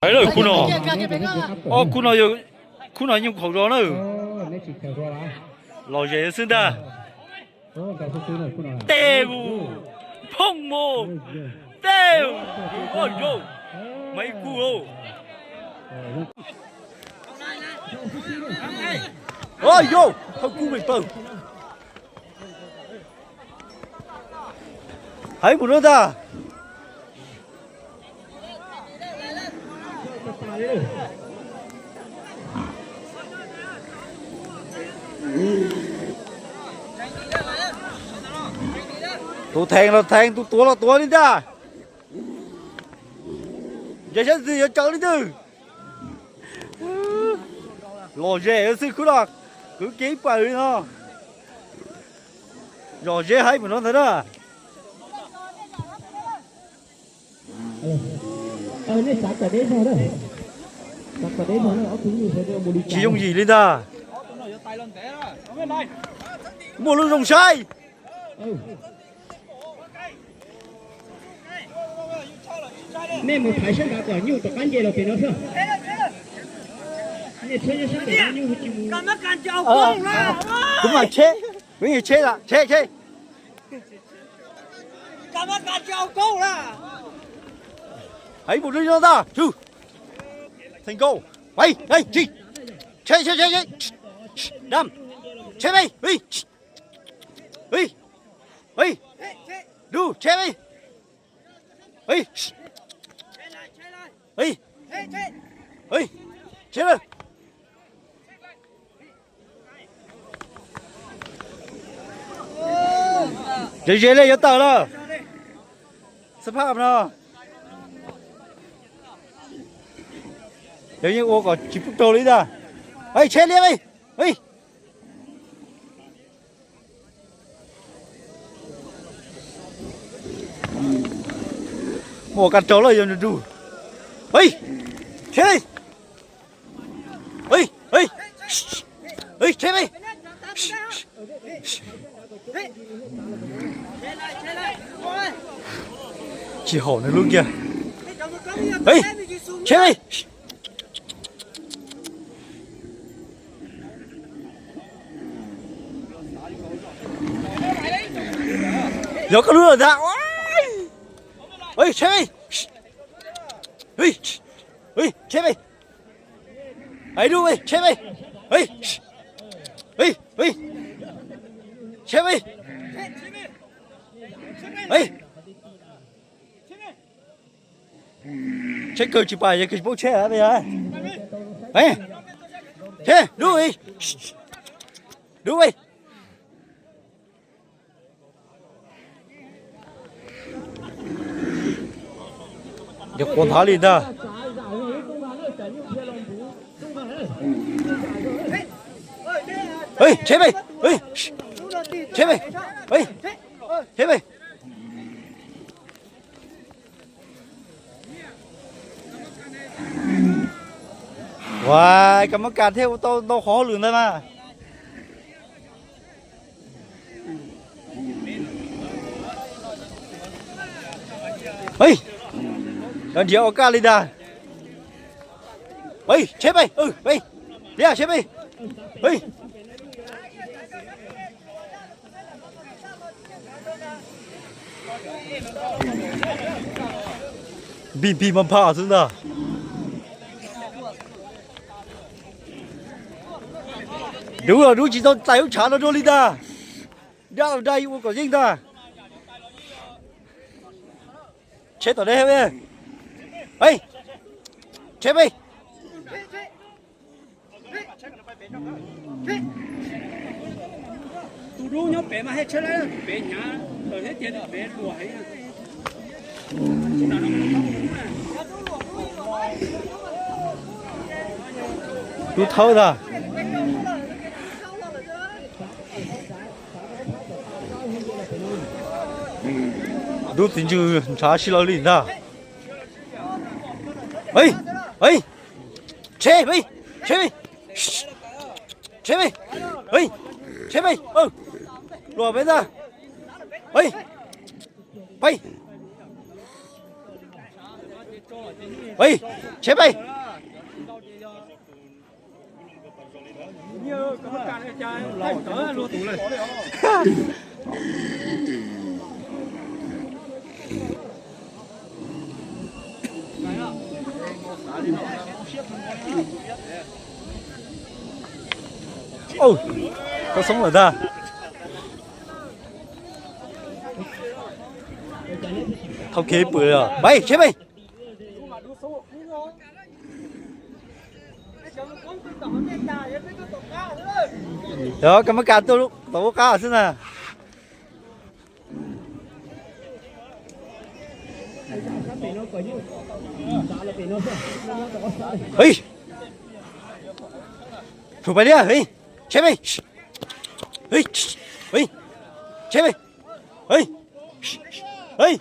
Khub no, o, khub no, khub no nyuj khaum zos na. Los zes xwb ntag. Tej mus, phooj mus, tej mus, o yau, Maiv Kub. O yau, Thawj Kub me pawg. Hais mus no ntag. Tus theej los theej, tus tuav los tuav li ntag. Ntsia saib ntxwg yuav cawm li ntawd. Los zes xwb khub no, kwv kiag ib pawg li no. Zos Zeb haib mus no ntag na. Tsis yooj yim li ntag. Muaj lub zoo saib. Nej mus thaiv sab nrad kom nyuj rov qab nce los pem no xwb. Nej txhob nyob sab pem no, nyuj tsis mus. Kuv mam tsheb, kuv yeej tsheb, tsheb, tsheb. Hais mus li no ntag, theej nkauj, pais, tsheb, tsheb, tsheb, tsheb, dam, tsheb peb, dub, tsheb peb, tsheb, tsheb. Ze ze li yuav tawm lawm. Xab phaj no yog yeej ua kom tsis pub raug li ntag. Tsheb liab. Muaj kaj raug lawm yog nrug nrug. Tsheb, tsheb. Tsis haum nws lub kiag. Tsheb. Yog koj lub lawm ntag. Tsheb, tsheb, tsheb, tsheb, tsheb, tsheb kawg tsis pais, yog kawg tsis paub tsheb. Tsheb, dub, dub. Yog quav nthav li ntag. Tsheb peb, tsheb peb, tsheb peb. Ua, kab mob kas thiaj ua tau ntau qhov hauj lwm ntawd mas. Nrhiav ua kaj li ntag. Tsheb peb, liab tsheb peb. Npij npij maj phaj xwb ntag. Dub los dub tsis tau txais lub tshav no dua li ntag. Dab los dab ua kom yeej ntag. Tsheb tom deb. Tsheb peb. Tus dub nyob pem mas thiaj tsheb lawm, tus pem hnyav lawm thiab tias tus pem luag heev. Dub thawb ntag. Dub txiv ntsws ntshav sib law li ntag. Tsheb peb, tsheb peb, tsheb peb, tsheb peb, luag peb ntag. Peb. Ê, tsheb peb. Ov, tau xoob lawm ntag. Thauj kiag ib pwm li os. Peb, tsheb peb. Yog koj muab kas tuaj tom ub qab xwb na. Tsheb peb, tsheb peb, tsheb peb,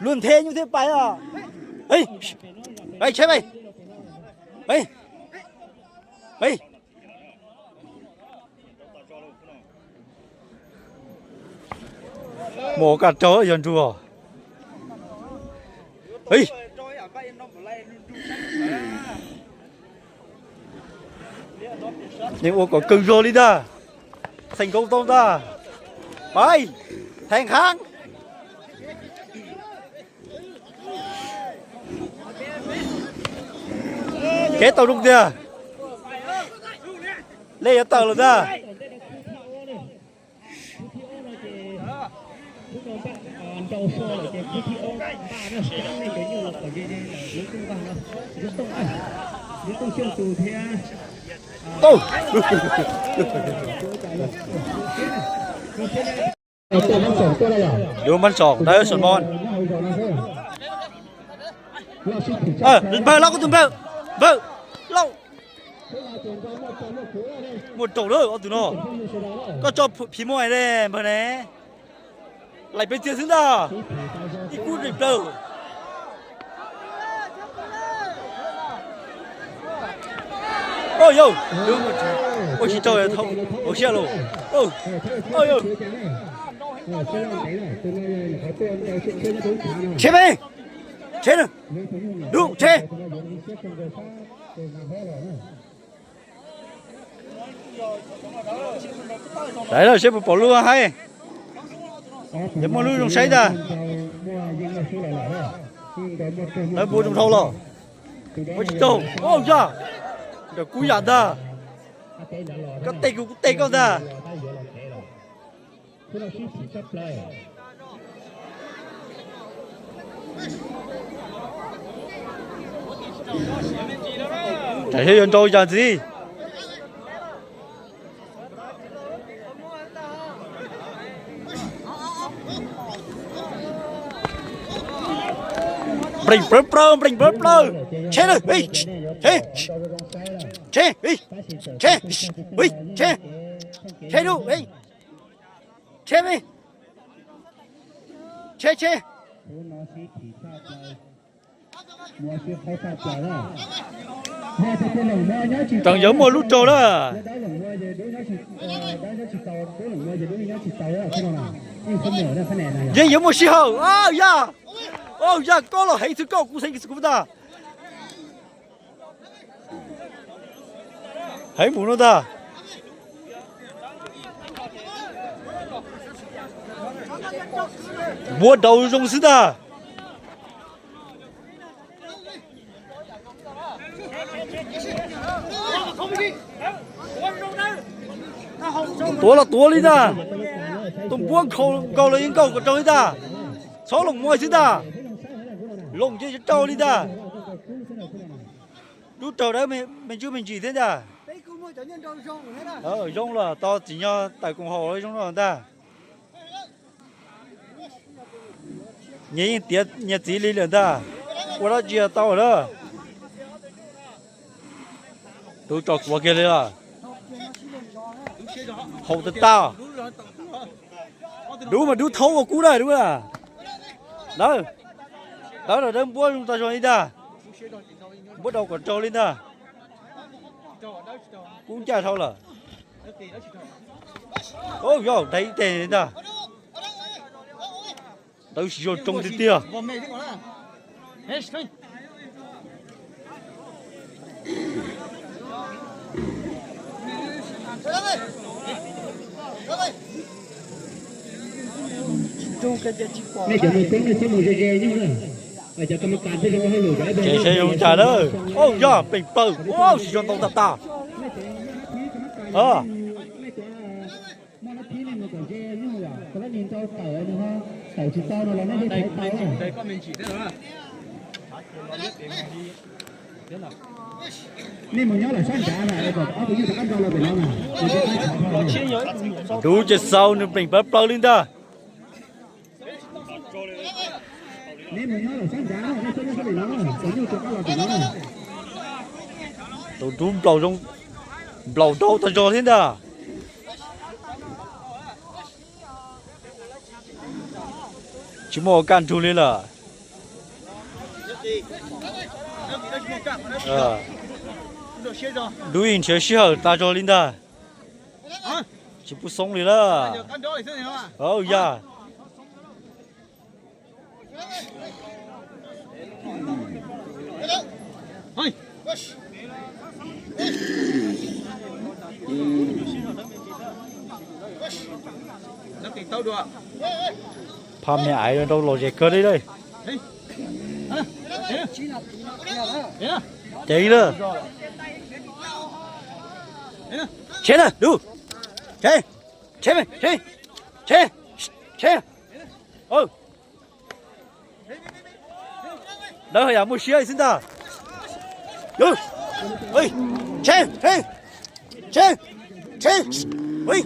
luag nthe nyuj thiaj pais os. Tsheb peb, mus kaj raug yog nrug. Yeej ua kom kawg zog li ntag. Xeem nkaus tau ntag. Pais, theej khaab. Kev tau zoo tiag. Lej yuav tawm lawm ntag. Lub mab tsom dawb Xos Moos. Npawg, lauj, koj tus npawg, npawg, lauj. Muaj raug lawm ob tug no. Koj tso phim muaj de npawg ne. Laim pes txias xwb ntag. Ib kub zeeg plawg. Ua tsis raug, hauv siab los. Tsheb peb, tsheb, dub tsheb. Saib lawm seb puas pom lub haib. Yog muaj lub zoo saib ntag. Lawv npuav zoo dhau los. Ua tsis raug. Ua yog, nram kub yam ntag. Koj tej kuv, kuv tej koj ntag. Tam sim yuav nrau yam ntxiv. Nplees plawv plawg, nplees plawv plawg. Tsheb na, tsheb, tsheb, tsheb, tsheb, tsheb, tsheb, tsheb. Tseem yuav muaj lub raug na. Yeej yuav muaj sij hawm. Yaj, yaj, koj los heev xwb, koj kuv xeev kuv ntag. Heev mus no ntag. Npuav daus zoo xwb ntag. Tuav los tuav li ntag. Tus npuab nkaus los yeej nkaus kom raug li ntag. Txhob loos muaj xwb ntag. Loos ces yuav raug li ntag. Lub raug dawb me ntsuj me ntsis thiab ntag. Zoo los tau tsim nyog tawm koom haum zoo los ntag. Nyias yeej tiav nyias txiv li lawm ntag. Ua dab tsi tau lawm. Tub tso kuav kiag li los. Haum tag tag. Dub mas dub thaub ua kub na dub na. Dawb, dawb los dawb npuab zoo tag zog li ntag. Npuab daus kom raug li ntag. Kub ncaj dhau lawm. Yog dai ib teg li ntag. Ntawd tsis zoo tsoo tiag tiag. Nej cov mus poob nej txhob mus ze ze nyuj na. Cov kam kas thiaj zoo hauj lwm. Ces saib zoo cas na. Au yog peem plaws, au tsis zoo ntau tag tag. Nej mus nyob lawm sab nrad na, es kom ob tug nyuj rov qab nrau los pem no na. Dub ces xau nws peem plaws plaws li ntag. Nej mus nyob lawm sab nrad, nej txhob nyob sab pem no, kom nyuj rov qab los pem no. Tus dub nplaum zoo, nplaum nrau tag zog thiab ntag. Tsis muaj ua kaj nrug li lawm. Dub yeej nrhiav sij hawm tas zog li ntag. Tsis pub xoob li lawm. Au yog. Phaj me aiv rau los zes kawg li lawm. Ces lawm. Tsheb na, dub. Tsheb, tsheb, tsheb, tsheb, tsheb. Dawb haj yam muaj siab xwb ntag. Tsheb, tsheb, tsheb, tsheb, ui.